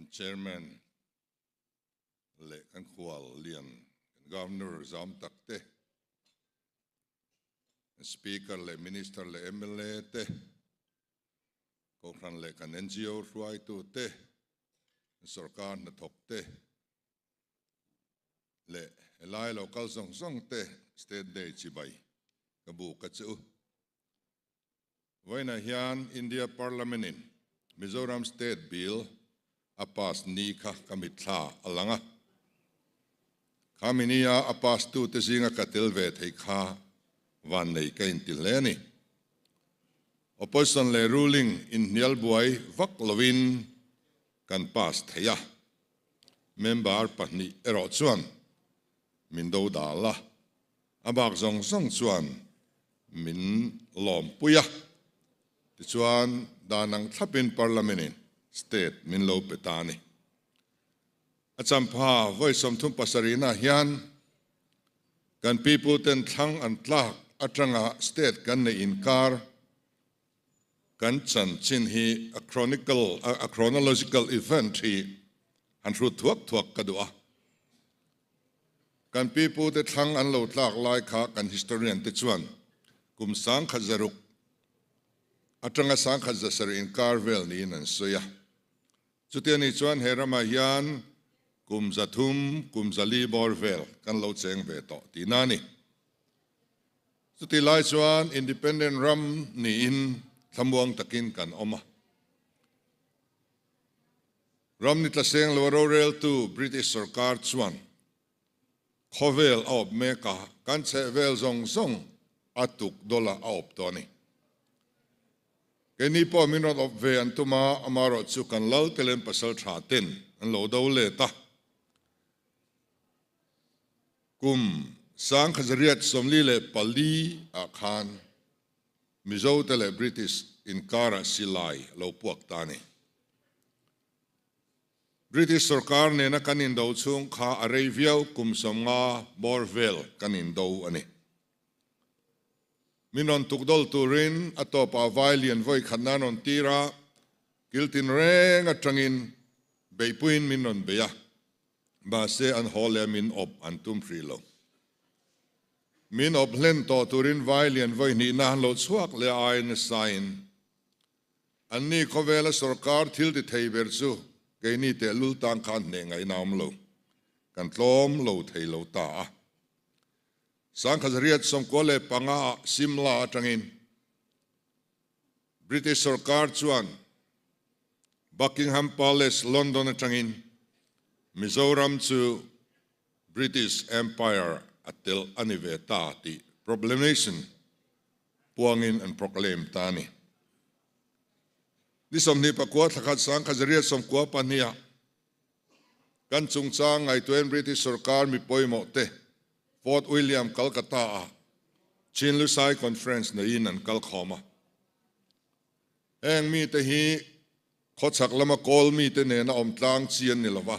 Kan Chairman leh kan khual lian kan Governor zam tak te, Speaker leh Minister leh mla te, Kohhran leh kan NGO hruaitu te, sorkar hnathawk te leh helai lo kal zawng zawng te State Day chibai ka buk a che u. Vawiinah hian India Parliament in Mizoram State Bill a pass ni kha ka mitthla a lang a. Khami nia a pass tute zinga ka tel ve thei kha vannei ka inti hle a ni. Opposition leh ruling inhnial buai vak lovin kan pass thei a. Member pahnih erawh chuan min do dal a, a bak zawng zawng chuan min lawmpui a. Tichuan dan ang thlapin Parliament in state min lo pe ta a ni. A champha vawi 37 na hian kan pipu ten thlang an tlak atanga state kan neih inkar kan chanchin hi a chronicle a chronological event hi han hrut thuak thuak ka duh a. Kan pipu te thlang an lo tlak lai kha kan historian te chuan kum 1600 atanga 1700 inkar vel niin an sawi a. Chutia ni chuan he ramah hian kum 300, kum 400 bawr vel kan lo cheng ve tawh tihna a ni. Chuti lai chuan independent ram niin thlamuang takin kan awm a. Ram ni tlaseng lo roreltu British sarkar chuan khawvel a awp mek a, kan chheh vel zawng zawng a tuk dawla a awp tawh a ni. Keini pawh min rawn awp ve an tum a, amaherawh chu kan lal te lem pasal tha ten an lo do let a. Kum 1944 ah khan Mizo te leh British inkarah silai lo puak ta a ni. British sarkar nena kan indo chhung kha a rei viau kum 50 bawr vel kan indo a ni. Min rawn tuk dawlh turin a tawpah vai lian vawi khatna an rawn tir a, kiltin reng atangin beihpuiin min rawn bei a, mahse an haw leh min awp an tum hrih lo. Min awp hlen tawh turin vai lian vawi hnihna an lo chhuak leh a ai nasain anni khawvela sorkar thil ti thei ber chu keini tehlul tan khan hneh ngaihna awm lo, kan tlawm lo thei lo ta a. 1995 ah Simla atangin British sarkar chuan Buckingham Palace, London atangin Mizoram chu British Empire a tel a ni ve ta tih proclamation puangin an proclaim ta a ni. Ni 29 thla khat 1992 ah kan chungchang ngaihtuahin British sarkar mi pawimawh te Fort William, Calcutta ah Chin Lusai Conference neiin an kal khawm a. Heng mite hi khawchhak lama kawl mite nena awm tlang chi an ni lova,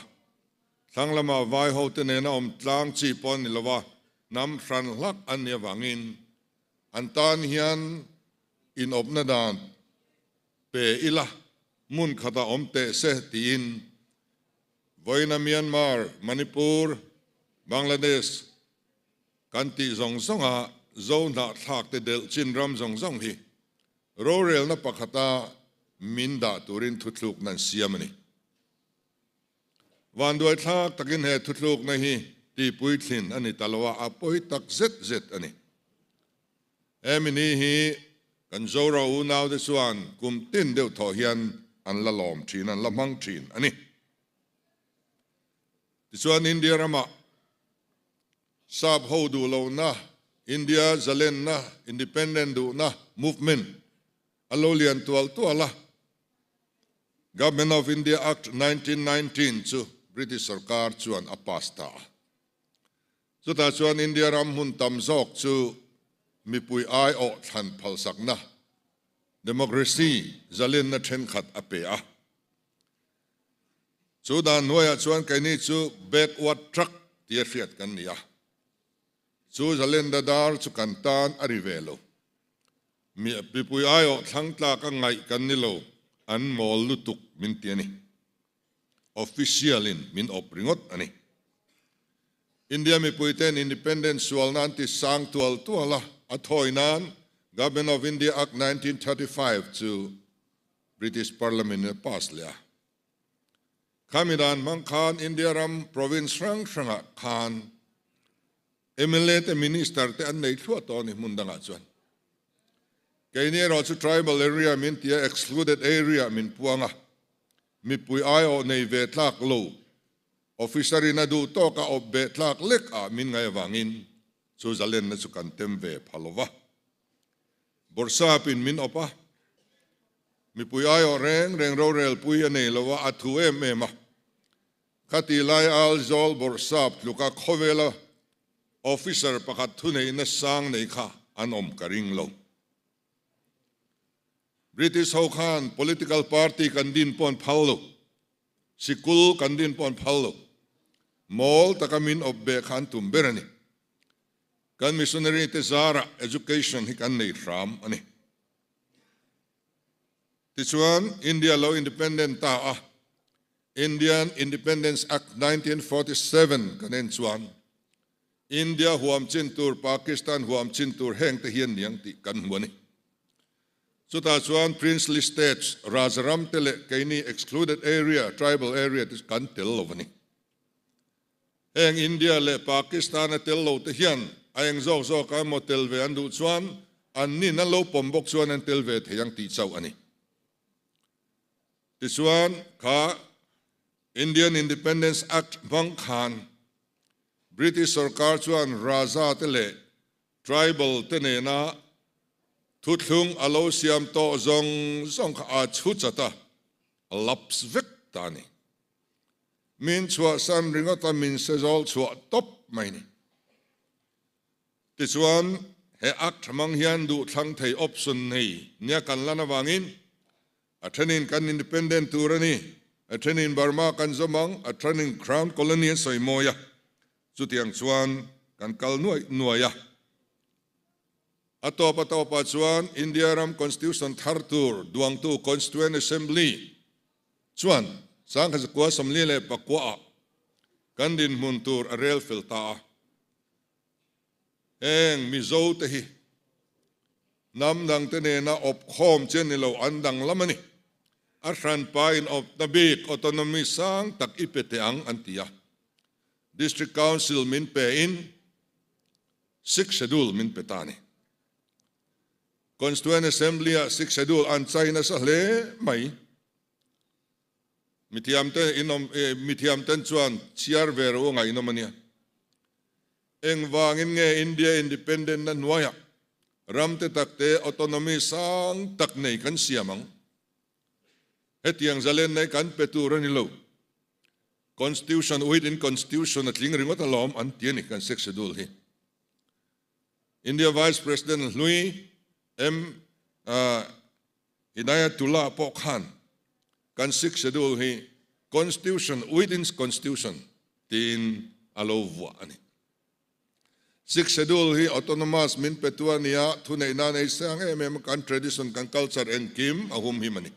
thlang lama vai ho te nena awm tlang chi pawh an ni lova, hnam hran hlak an ni avangin an tan hian inawpna dan pe ila hmun khatah awm teh se tiin vawiina Myanmar, Manipur, Bangladesh kan tih zawng zawnga zo hnahthlak te delh chin ram zawng zawng hi rorelna pakhata min dah turin thuthlukna an siam a ni. Vanduai thlak takin he thuthlukna hi tihpuithlin a ni ta lo a, a pawi tak zet zet a ni. Hemi ni hi kan Zoro unaute chuan kum tin deuh thawh hian an la lawm thin, an la hmang thin a ni. Tichuan India ramah sap ho duh lohna, India zalenna, independent duhna movement a lo lian tual tual a. Government of India Act 1919 chu British sarkar chuan a pass ta a. Chutah chuan India ram hmun tam zawk chu mipui ai awh thlan phalsakna, democracy, zalenna thenkhat a pe a. Chu dan hnuaiah chuan keini chu backward truck tia hriat kan ni a. Chu zalenda dar chu kan tan a ri ve lo. Mipui ai awh thlang tlak a ngaih kan ni lo, an mawl lutuk min ti a ni. Official-in min awp ringawt a ni. India mipuiten Independence sualna an ti sang tual tual a, a thawi nan Government of India Act 1935 chu British Parliament-in a pass leh a. Khami dan hmang khan India ram province hrang hrangah khan mla te minister te an nei thluah tawh a ni hmun dangah chuan. Keini erawh chu tribal area min tia excluded area min puang a, mipui aiawh nei ve tlak lo, officer in a duh tawk a awp beh tlak lek ah min ngaih avangin chu zalenna chu kan tem ve pha lo va. Bawrhsap in min awp a, mipui aiawh reng reng rorelpui a nei lo a, a thu em em a. Khati lai Aizawl Bawrhsap tluka khawvela officer pakhat thuneihna sang nei kha an awm ka ring lo. British ho khan political party kan din pawh an phal lo, sikul kan din pawh an phal lo. Mawl taka min awp beh kha an tum ber a ni. Kan missionary te zarah education hi kan nei hram a ni. Tichuan India lo independent ta a, Indian Independence Act 1947 kan en chuan India huam chin tur, Pakistan huam chin tur heng te hian niang tih kan hmu a ni. Chutah chuan Princely States, Rajaram te leh keini excluded area, tribal area te chu kan tel lo a ni. Heng India leh Pakistan a tel lo te hian a eng zawk zawk a emaw tel ve an duh chuan an nin an lo pawm bawk chuan an tel ve thei ang tih chauh a ni. Tichuan, kha Indian Independence Act hmang khan British sorkar chuan Raja te leh Tribal te nena thuthlung a lo siam tawh zawng zawng kha a chhu chat a, a lapse vek ta a ni. Min chhuahsan ringawt a min sezawl chhuah tawp mai ni. Tichuan, he Act hmang hian duhthlang thei option nei nia kan lan avangin A thenin kan independent tur a ni, a thenin Burma kan zawm ang, a thenin Crown Colony an sawi mawi a, chutiang chuan kan kal nuaih nuaih a. A tawp a tawpah chuan India ram Constitution thar tur duangtu Constituent Assembly chuan 1949 ah kan dinhmun tur a rel fel ta a. Heng Mizo te hi hnam dangte nena awp khawm che ni lo an danglam a ni. A hranpa in awpna bik autonomy sang tak i pe teh ang an ti a. District Council min pe in Sixth Schedule min pe ta a ni. Constituent Assembly ah Sixth Schedule an chai nasa hle mai. Mithiamte in awm mithiamten chuan chhiar ve rawh u ngaihnawm a nia. Engvangin nge India independent na hnuaiah ram te tak te autonomy sang tak nei kan siam ang? Hetiang zalen nei kan pe tur a ni lo. Constitution within constitution a tling ringawt alawm an ti a ni kan Sixth Schedule hi. India Vice President hlui M. Hidayatullah pawh khan kan Sixth Schedule hi Constitution within Constitution tiin a lo vuah a ni. Sixth Schedule hi autonomous min petu a nia, thuneihna nei sang em em kan tradition, kan culture engkim a humhim a ni.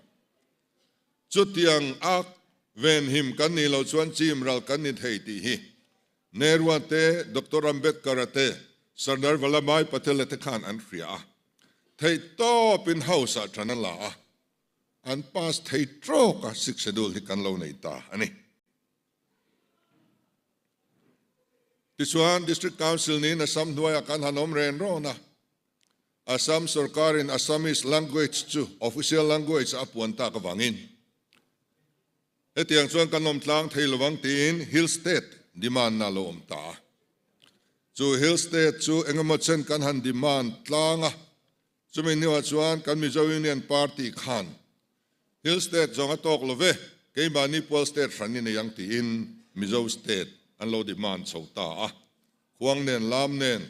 Chutiang a venhim kan nih loh chuan chim ral kan ni thei tih hi Nehru-a te, Doctor Ambedkar-a te, Sardar Vallabhbhai Patel-a te khan an hria a. Theih tawpin House-ah ṭan an la a, an pass thei ṭawk a, Sixth Schedule hi kan lo nei ta a ni. Tichuan, District Council niin Assam hnuaiah kan han awm ren rawn a, Assam sorkarin Assamese language chu official language a puan tak avangin Hetiang chuan kan awm tlang thei lo ang tiin Hill State demand-na a lo awm ta a. Chu Hill State chu engemaw chen kan han demand tlang a, chumi hnuah chuan kan Mizo Union Party khan Hill State zawng a tawk lo ve, keimahni pual state hran i nei ang tiin Mizo State an lo demand chho ta a. Khuang nen lam nen,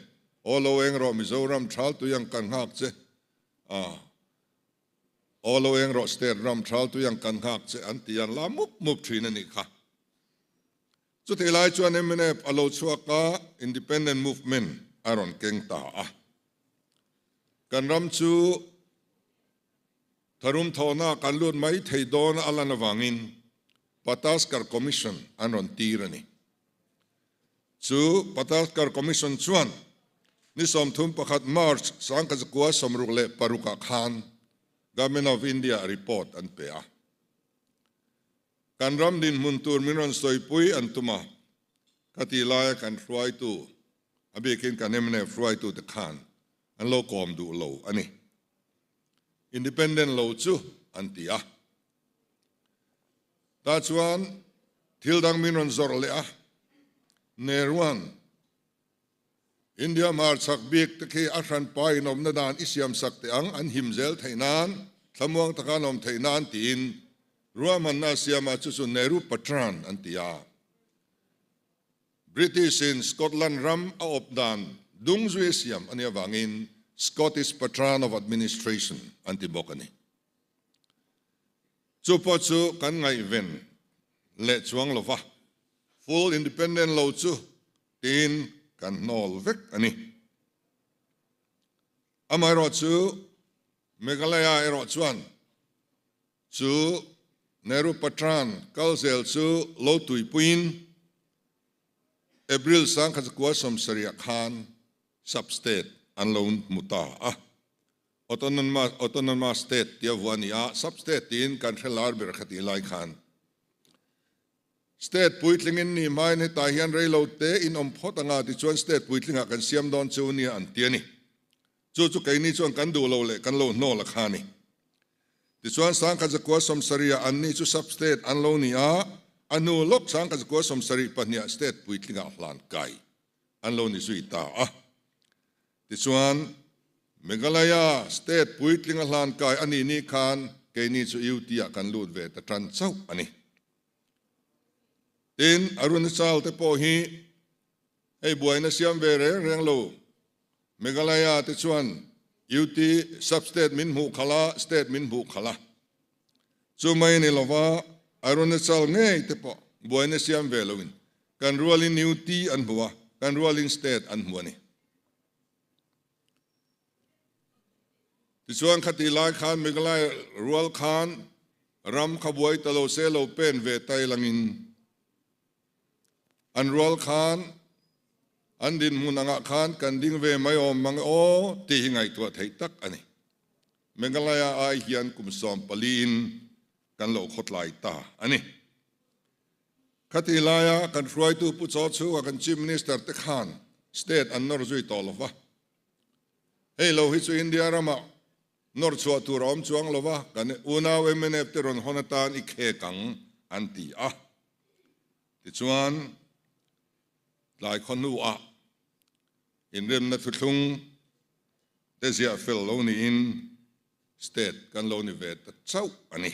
aw lo eng rawh Mizoram thal tui ang kan nghak che a. Aw lo eng rawh state ram thal tui ang kan nghak che an ti an la mup mup thin a nih kha. Chutih lai chuan mnf a lo chhuak a, Independent Movement a rawn keng ta a. Kan ram chu tharum thawhna kan lut mai thei dawn a lan avangin. Pataskar Commission an rawn tir a ni. Chu Pataskar Commission chuan ni 31 March 1966 ah khan Government of India report an pe a. Kan ram dinhmun tur min rawn sawipui an tum a, ka tih laia kan hruaitu, a bikin kan mnf hruaitute khan an lo kawm duh lo a ni. Independent lo chu an ti a. Tah chuan thil dang min rawn zawrh leh a, Nehrua'n India hmarchhak bik te khi a hranpa inawmna dan i siamsak teh ang, an him zel theih nan, thlamuang taka an awm theih nan tiin ruahmanna a siam a, chu chu Nehru Patran an ti a. British in Scotland ram a awp dan dung zui a siam a nih avangin Scottish Patran of Administration an ti bawk a ni. Chu pawh chu kan ngaihven leh chuang lova, full independent lo chu tiin kan hnawl vek a ni. Amaherawh chu Meghalaya erawh chuan chu Nehru Patran kal zel chu lo tuipuiin April 1970 khan sub-state an lo hmu ta a. Autonomous state tia vuah a ni a, sub-state tiin kan hre lar ber kha tih lai khan State puitlingin ni hmain hetah hian reilo te in awm phawt anga tichuan state puitlingah kan siam dawn chu nia an ti a ni. Chu chu keini chuan kan duh lo leh kan lo hnawl a kha a ni. Tichuan 1970 ah anni chu sub-state an lo ni a, a hnu lawk 1972 ah state puitlingah hlan kai an lo ni zui ta a. Tichuan Meghalaya state puitlinga hlan kai a nih ni khan keini chu UT ah kan lut ve ta tan chauh a ni. Tin, Arunachal te pawh hi hei buaina siam ve reng reng lo. Meghalaya te chuan UT sub-state min hmuh khalh a, state min hmuh khalh a. Chu mai ni lova Arunachal ngei te pawh buaina siam ve loin kan rualin UT an hmu a, kan rualin state an hmu a ni. Tichuan khati lai khan Meghalaya rual khan ram kha buai ta lo se lo pen ve tai langin an rual khan an dinhmun angah khan kan ding ve mai awm mang aw tih hi ngaihtuah theih tak a ni. Meghalaya ai hian kum 14 in kan lo khawtlai ta a ni. Khati laia kan hruaitu Pu Chaw chhunga kan Chief Minister te khan state an nawr zui tawh lo va. Hei lo hi chu India ramah nawr chhuah tur a awm chuang lo va, kan unau mnf te rawn hawn atan i khek ang an ti a. Tichuan, tlai khaw hnuah inremna thuthlung te ziah fel lo niin state kan lo ni ve ta chauh a ni.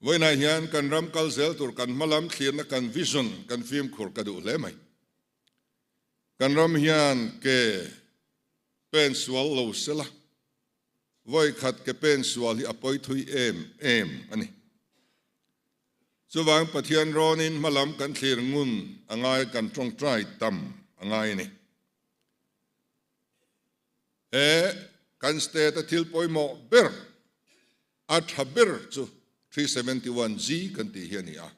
Vawiinah hian kan ram kal zel tur kan hmalam thlirna kan vision kan fimkhur ka duh hle mai. Kan ram hian ke pen sual lo sela, vawi khat ke pen sual hi a pawi thui em em a ni. Chuvang Pathian rawnin hmalam kan thlir ngun a ngai kan tawngtai tam a ngai a ni. He kan state a thil pawimawh ber a tha ber chu 371G kan tih hi a ni a.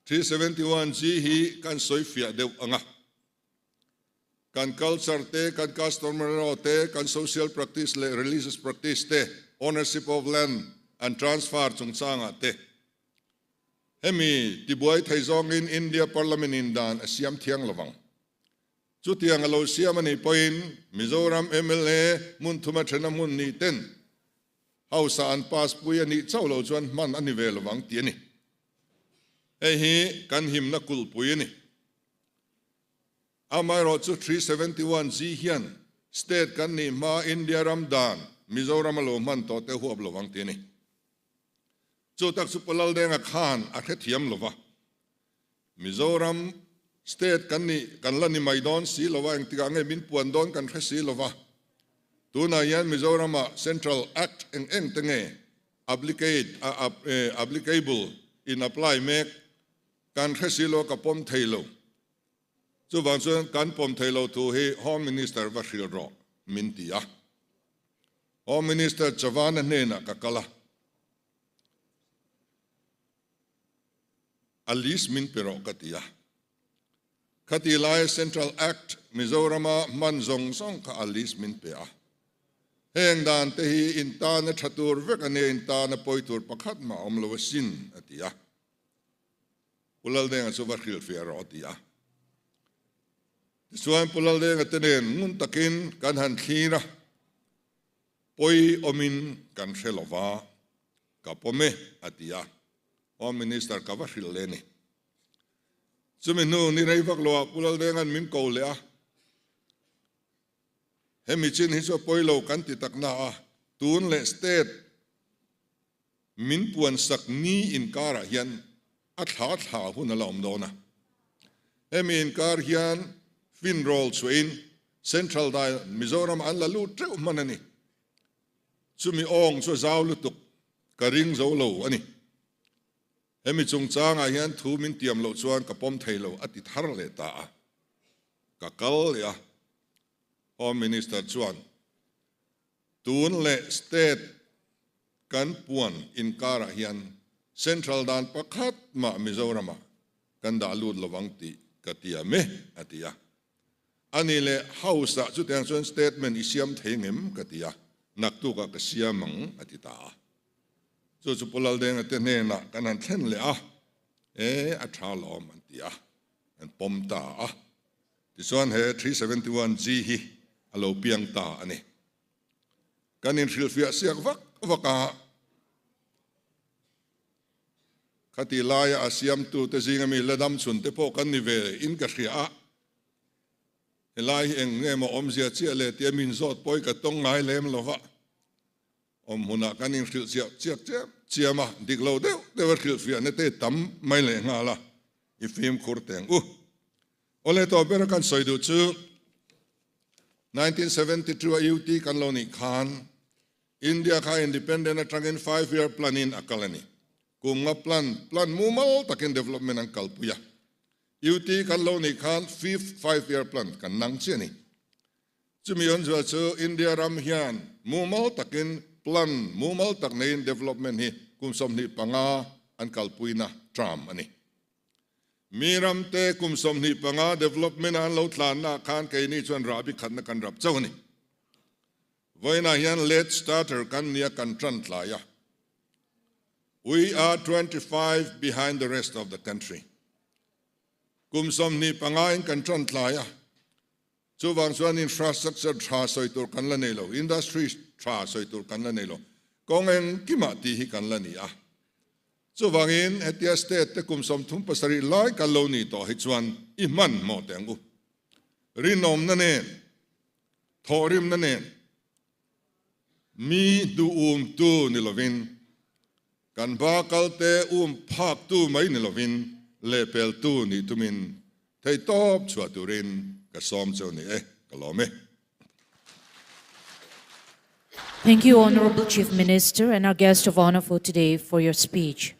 371G hi kan sawi fiah deuh ang a. Kan culture te, kan customary law te, kan social practice leh religious practice te, ownership of land and transfer chungchangah te hemi tibuai thei zawngin India Parliament in dan a siam thiang lovang. Chutiang a lo siam a nih pawhin Mizoram mla hmun thuma thena hmun nih ten House ah an pass pui a nih chauh loh chuan hman a ni ve lovang tih a ni. Hei hi kan himna kulhpui a ni. Amaherawh chu 371G hian state kan nih hma India ram dan Mizoram a lo hman tawh te huap lovang tih a ni. Chu tak chu Pu Laldenga khan a hrethiam lova. Mizoram state kan nih kan la ni mai dawn si lova, engtikah nge min puan dawn kan hre si lova. Tunah hian Mizoramah Central Act eng eng te nge applicate applicable in apply mek kan hre si lo ka pawm thei lo. Chuvang chuan kan pawm thei lo thu hi Home Minister va hrilh rawh min ti a. Home Minister Chavan-a hnenah ka kal a. A list min pe rawh ka ti a. Khati laia Central Act Mizorama hman zawng zawng kha a list min pe a. Heng dan te hi in tana tha tur vek a nia, in tana pawi tur pakhat mah a awm lo asin, a ti a. Pu Laldenga chu va hrilhfiah rawh a ti a. Tichuan Pu Laldenga te nen ngun takin kan han thlir a, pawi awmin kan hre lo va, ka pawm e, a ti a. Home Minister ka va hrilh leh a ni. Chumi hnu ni rei vak loah Pu Laldenga'n min ko leh a, Hemi chin hi chu a pawi lo kan ti tak na a, tun leh state min puan sak ni inkarah hian a thla thla hun a la awm dawn a. Hemi inkar hian finrawl chhuahin Central dai Mizoram an la lut teuh hman a ni. Chumi awng chu a zau lutuk ka ring zo lo a ni. Hemi chungchangah hian thu min tiam loh chuan ka pawm thei lo a ti thar leh ta a. Ka kal leh a, Home Minister chuan tun leh state kan puan inkarah hian central dan pakhat mah Mizoramah kan dah lut lo ang tih ka tiam e, a ti a. Ani leh House-ah chutiang chuan statement i siam thei ngem ka ti a, naktukah ka siam ang a ti ta a. Chu chu Pu Laldenga te hnenah kan han thlen leh a, E, a tha lawm an ti a, an pawm ta a. Tichuan he 371G hi a lo piang ta a ni. Kan inhrilhfiah siak vak vak a, khati laia a siamtute zinga mi la dam chhun te pawh kan ni ve in ka hria a, helai hi eng nge maw awmzia chiah le tia min zawt pawi ka tawng ngai lem lo va. Awm hunah kan inhrilh chiah chiak chiam chiam a, dik lo deuh deuh a hrilhfiahna te tam mai leh nghal a, i fimkhur teng u. Awle tawh bera kan sawi duh chu 1972 a UT kan lo nih khan India kha independent atangin five year plan in a kal a ni. Kum nga plan, plan mumal takin development an kalpui a. UT kan lo nih khan fifth five year plan kan nang chiah a ni. Chumi awmzia chu India ram hian mumal takin plan mumal tak neiin development hi kum 25 an kalpuina term a ni. Mi ramte kum 25 development a an lo tlanna ah khan keini chuan rahbi khatna kan rap chauh a ni. Vawiinah hian late starter kan nia kan tan tlai a. We are 25 behind the rest of the country. Kum 25 in kan tan tlai a. Chuvang chuan infrastructure tha sawi tur kan la nei lo, industry tha sawi tur kan la nei lo, kawng engkimah tih hi kan la ni a. Chuvangin hetia state te kum 37 lai kan lo nih tawh hi chuan i hmanhmawh teh ang u. Rinawmna nen, thawhrimna nen, mi duhumtu ni lovin, kan ba kalte um phaktu mai ni lovin lehpeltu nih tumin theihtawp chhuah turin ka sawm cheu ni e, ka lawm e. Thank you, Honorable Chief Minister and our guest of honor for today for your speech.